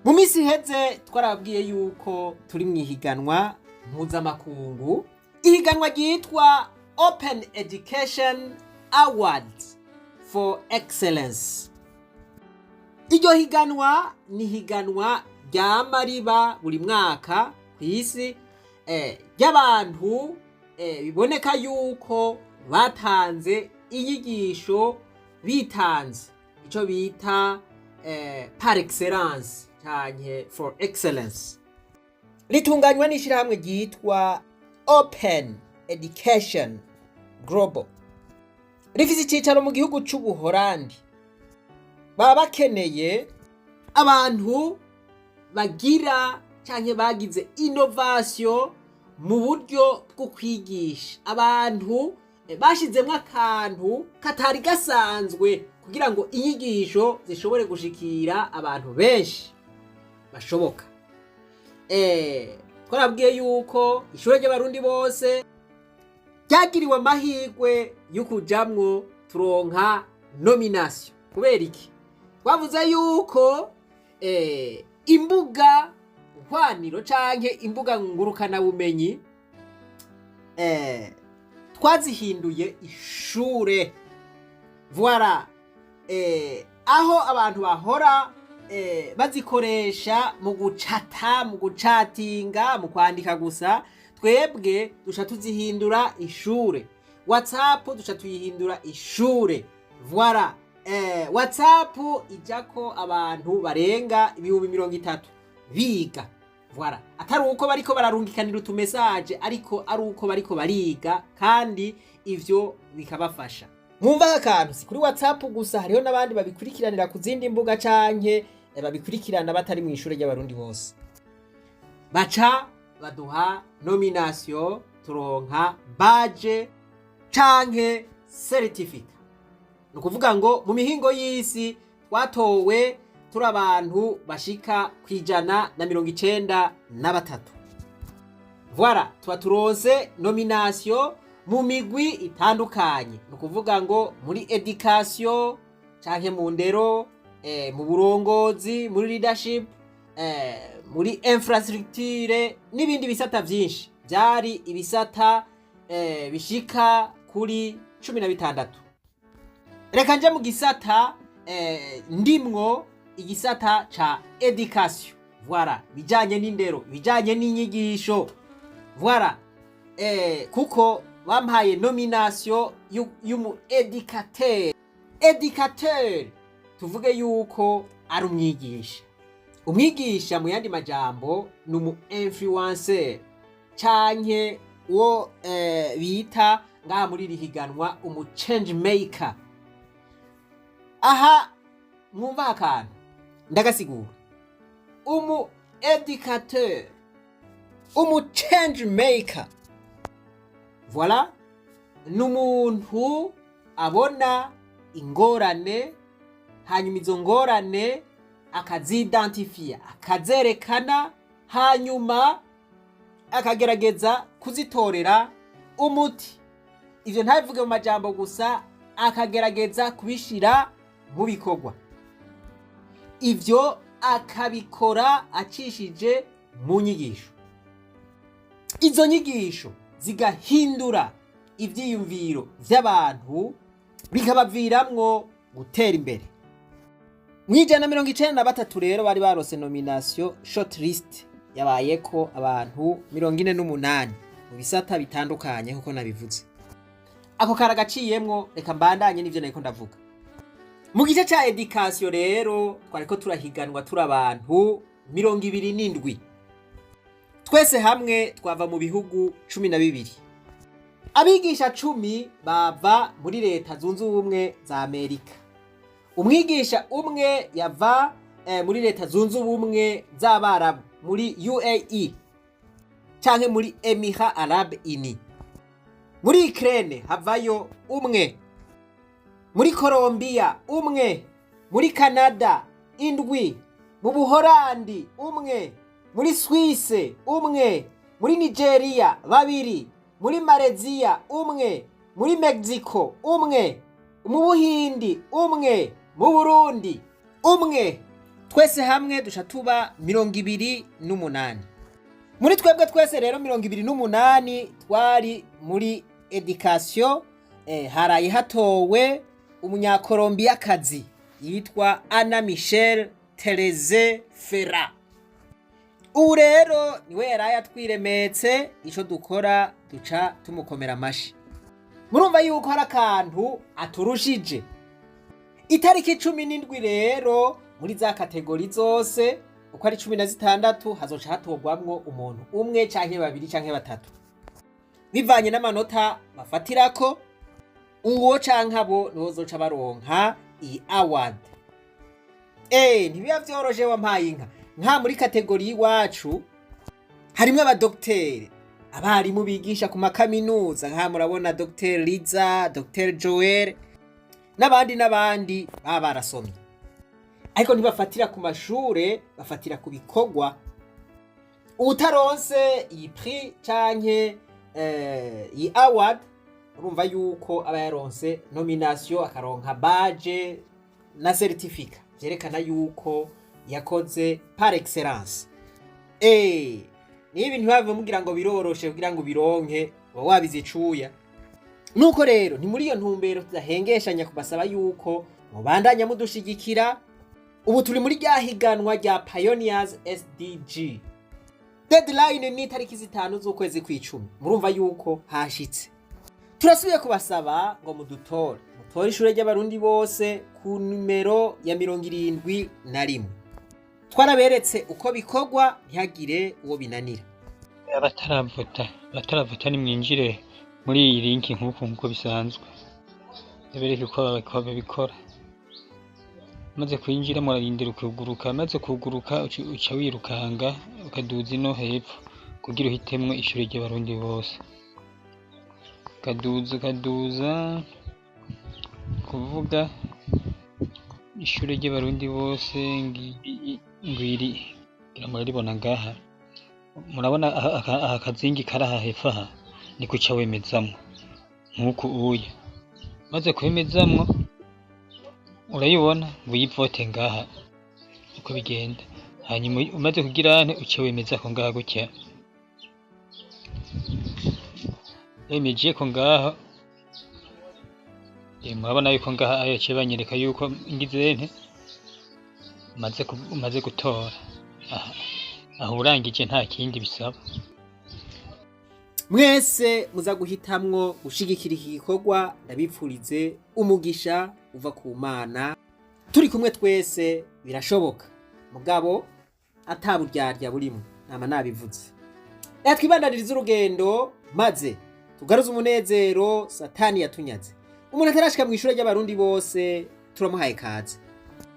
Mu minsi iheze twarababwiye yuko turi mu ihiganwa mpuzamakungu, ihiganwa ryitwa Open Education Awards for Excellence. Iryo higanwa ni higanwa ryama riba buri mwaka ku isi, ry'abantu biboneka yuko batanze inyigisho bitanze, ico bita par excellence canke for excellence. Ritunganywa n'ishirahamwe ryitwa Open Education Global, rifise icicaro mu gihugu c'Ubuholandi. Baba bakeneye abantu bagira canke bagize innovation mu buryo bwo kwigisha, abantu bashizemwo akantu katari gasanzwe kugira ngo inyigisho zishobore gushikira abantu benshi bashoboka. Twarabwiye yuko Ishure ry'Abarundi Bose ryagiriwe amahirwe yo kujamwo, turonka nomination. Kubera iki? Twavuze yuko imbuga hwaniro canke imbuga ngurukanabumenyi twazihinduye ishure. Voilà, aho abantu bahora bazikoresha mu gucata, mu gucatinga, mu kwandika gusa, twebwe duca tuzihindura ishure. WhatsApp duca tuyihindura ishure. Voilà, WhatsApp ijako abantu barenga 30,000 biga. Voilà, atari uko bariko bararungikanira utumesaje, ariko ari uko bariko bariga, kandi ivyo bikabafasha. Mwumva akantu, si kuri WhatsApp gusa, hariho n'abandi babikurikiranira ku zindi mbuga canke babikurikirana batari mu Ishure ry'Abarundi Bose. Baca baduha nomination, turonka badge canke certificat. Ni ukuvuga ngo mu mihingo y'isi twatowe turi abantu bashika ku 193. Voilà, tuba turonse nomination mu migwi itandukanye, ni ukuvuga ngo muri education canke mu ndero, mu burongozi, muri leadership, muri infrastructure n'ibindi bisata vyinshi. Byari ibisata bishika kuri 16. Reka nje mu gisata ndimwo, igisata ca education. Voilà, bijanye n'indero, bijanye n'inyigisho. Voilà, kuko bampaye nomination y'umu éducateur. Éducateur tuvuge yuko ari umwigisha. Umwigisha mu yandi majambo ni umu influencer, canke uwo bita ngaha muri iri higanwa umu change maker. Aha mwumva akantu ndagasigura: umu éducateur, umu change maker, voilà, ni umuntu abona ingorane, hanyuma izo ngorane akazidantifiya, akazerekana, hanyuma akagerageza kuzitorera umuti. Ivyo ntabivuge mu majambo gusa, akagerageza kubishira mu bikorwa. Ivyo akabikora acishije mu nyigisho, izo nyigisho zigahindura ivyiyumviro vy'abantu, bikabaviramwo gutera imbere. Mu 193 rero bari baronse nomination, short list yabayeko abantu 48 mu bisata bitandukanye nkuko nabivuze. Ako karagaciyemwo, reka mbandanye n'ivyo nariko ndavuga. Mu gice ca education rero twariko turahiganwa turi abantu 27, twese hamwe twava mu bihugu 12. Abigisha 10 bava muri Leta Zunze Ubumwe za Amerika, umwigisha umwe yava muri Leta Zunze Ubumwe z'Abarabu, muri UAE canke muri Émirats Arabes Unis. Muri Ukraine havayo umwe, muri Colombia umwe, muri Canada indwi, mu Buholandi umwe, muri Swisse umwe, muri Nigeria babiri, muri Malaysia umwe, muri Mexico umwe, mu Buhindi umwe, mu Burundi umwe. Twese hamwe duca tuba 28. Muri twebwe twese rero 28 twari muri éducation, haraye hatowe Umunyakolombiyakazi yitwa Ana Michel Tereze Fera. Ubu rero niwe yaraye atwiremetse. Ico dukora, duca tumukomera amashi. Murumva yuko hari akantu aturushije. Itariki 17 rero, muri za catégories zose uko ari 16, hazoca hatorwamwo umuntu umwe canke babiri canke batatu, bivanye n'amanota bafatirako. Uwo canke abo nibo bazoca baronka iyi award. Ntibiba vyoroshe, wampaye inka. Nka muri catégorie y'iwacu harimwo abadogiteri, abarimu bigisha ku makaminuza, nka murabona Dr Liza, Dr Joel n'abandi n'abandi, baba barasomye, ariko ntibafatira ku mashure, bafatira ku bikorwa. Utaronse iyi prix canke iyi award, urumva yuko aba yaronse nomination, akaronka badge na certificat vyerekana yuko yakoze par excellence. Niba ibintu bave mugira ngo biroroshe, kugira ngo bironke uba wabize icuya. Nuko rero ni muri iyo ntumbero tudahengeshanya kubasaba yuko mubandanya mudushigikira. Ubu turi muri rya higanwa rya Pioneers SDG. Deadline ni itariki 5 z'ukwezi kw'icumi. Murumva yuko hashitse. Turasubiye kubasaba ngo mudutore, mutore Ishure ry'Abarundi Bose ku numero ya 71. Twaraberetse uko bikorwa, ntihagire uwo binanira. Abataravota, abataravota, nimwinjire muri iyi link nk'uku, nk'uko bisanzwe. Ndabereke uko babikora. Maze kwinjira, murarindira ukuguruka. Maze kuguruka, uca wirukanga ukaduza ino hepfo kugira uhitemwo Ishure ry'Abarundi Bose. Ukaduza, ukaduza, kuvuga Ishure ry'Abarundi Bose ngwiri, ngira muraribona ngaha. Murabona aha kazingi kari aha hepfo, aha niko uca wemezamwo nk'uku uya. Maze kwemezamwo, urayibona ngo uyivote ngaha uko bigenda. Hanyuma umaze kugira ante, uca wemezako ngaha gutya. Wemejeko ngaha, murabona yuko ngaha ayo yaciye banyereka yuko ngize nte, maze gutora. Aha aho urangije, nta kindi bisaba. Mwese muza guhitamwo gushigikira iki gikorwa, ndabipfurize umugisha uva ku Mana. Turi kumwe twese birashoboka, mugabo ataburyarya burimo, nama nabivuze. Reka twibandanirize urugendo maze tugaruze umunezero Satani yatunyaze. Umuntu atarashika mu Ishure ry'Abarundi Bose, turamuhaye kaze.